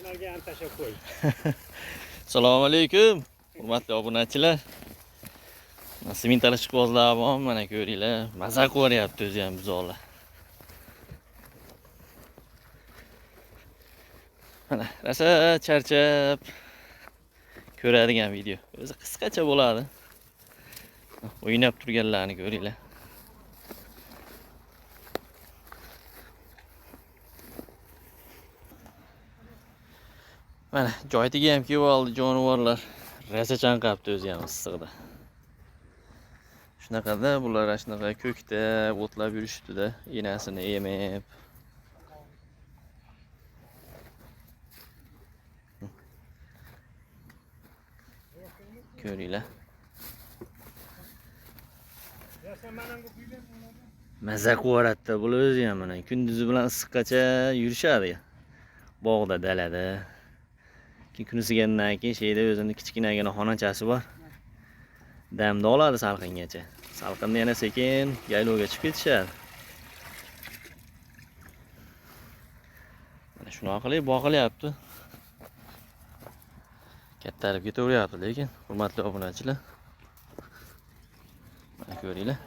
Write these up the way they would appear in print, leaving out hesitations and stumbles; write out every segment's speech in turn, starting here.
Shularga ham tashlab qo'y. Assalomu alaykum, hurmatli obunachilar. Simentali ishqibozlar bor, mana ko'ringlar, maza qilyapti o'zi ham buzoqlar. Mana rosa charchab ko'radigan video. O'zi qisqacha bo'ladi. O'ynab turganlarni ko'ringlar. Mana joytiga ham kelib oldi jonivorlar. Rosa chanqabdi o'zi ham issiqda. Shunaqada bular shunaqa ko'kda o'tlab yurishibdi-da, enasini emib. Ko'ringlar. Maza qilyapti bular o'zi ham mana kunduzi bilan issiqqacha yurishadi. Bog'da, dalada. Keyin kunisigandan keyin sheyda o'zini kichkinagina xonachasi bor. Damda oladi salqingacha. Salqinda yana sekin yaylovga chiqib ketishadi. Mana shunaqa qilib boqilyapti. Kattarib ketaveryapti lekin, hurmatli obunachilar. Mana ko'ringlar.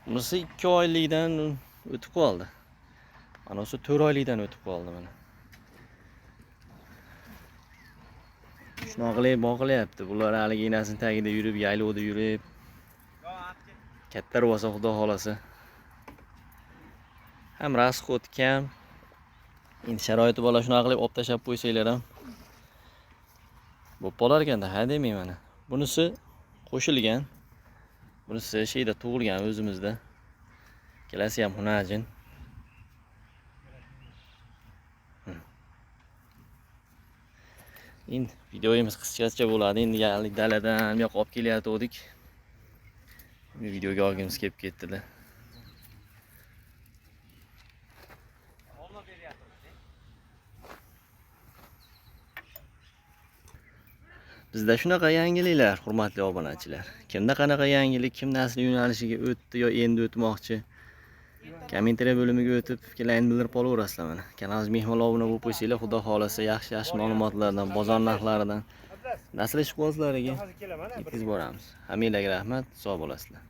Bunisi 2 oylikdan o'tib qoldi. Mana o'zi 4 oylikdan o'tib qoldi mana. Shunaqa qilib boqilyapti. Bular haligi enasini tagida yurib, yaylovda yurib, kattar bo'lsa xudo xolasa. Ham rasxod kam. Endi sharoiti bola shunaqa qilib olib tashlab qo'ysanglar ham bo'lib qolar ekanda, ha demay mana. Bunisi qo'shilgan. Bunisi sheyda tug'ilgan o'zimizda. Ikkalasi ham hunajin. Endi videomiz qisqacha bo'ladi. Endi daladan bu yoqqa olib kelayotgandik. Videoga olgimiz kelib ketdi-da. Bizda shunaqa yangiliklar, hurmatli obunachilar. Kimda qanaqa yangilik, kim nasl yo'nalishiga o'tdi yo endi o'tmoqchi? Kommentariya bo'limiga o'tib, fikrlaringizni bildirib qolaverasizlar mana. Kanalimizga mehmon obuna bo'lib qo'ysanglar, xudo xolasa yaxshi-yaxshi ma'lumotlardan, bozor narxlaridan, nasl ishqibozlariga yetkazib boramiz. Hammanglarga rahmat, sog' bo'lasizlar.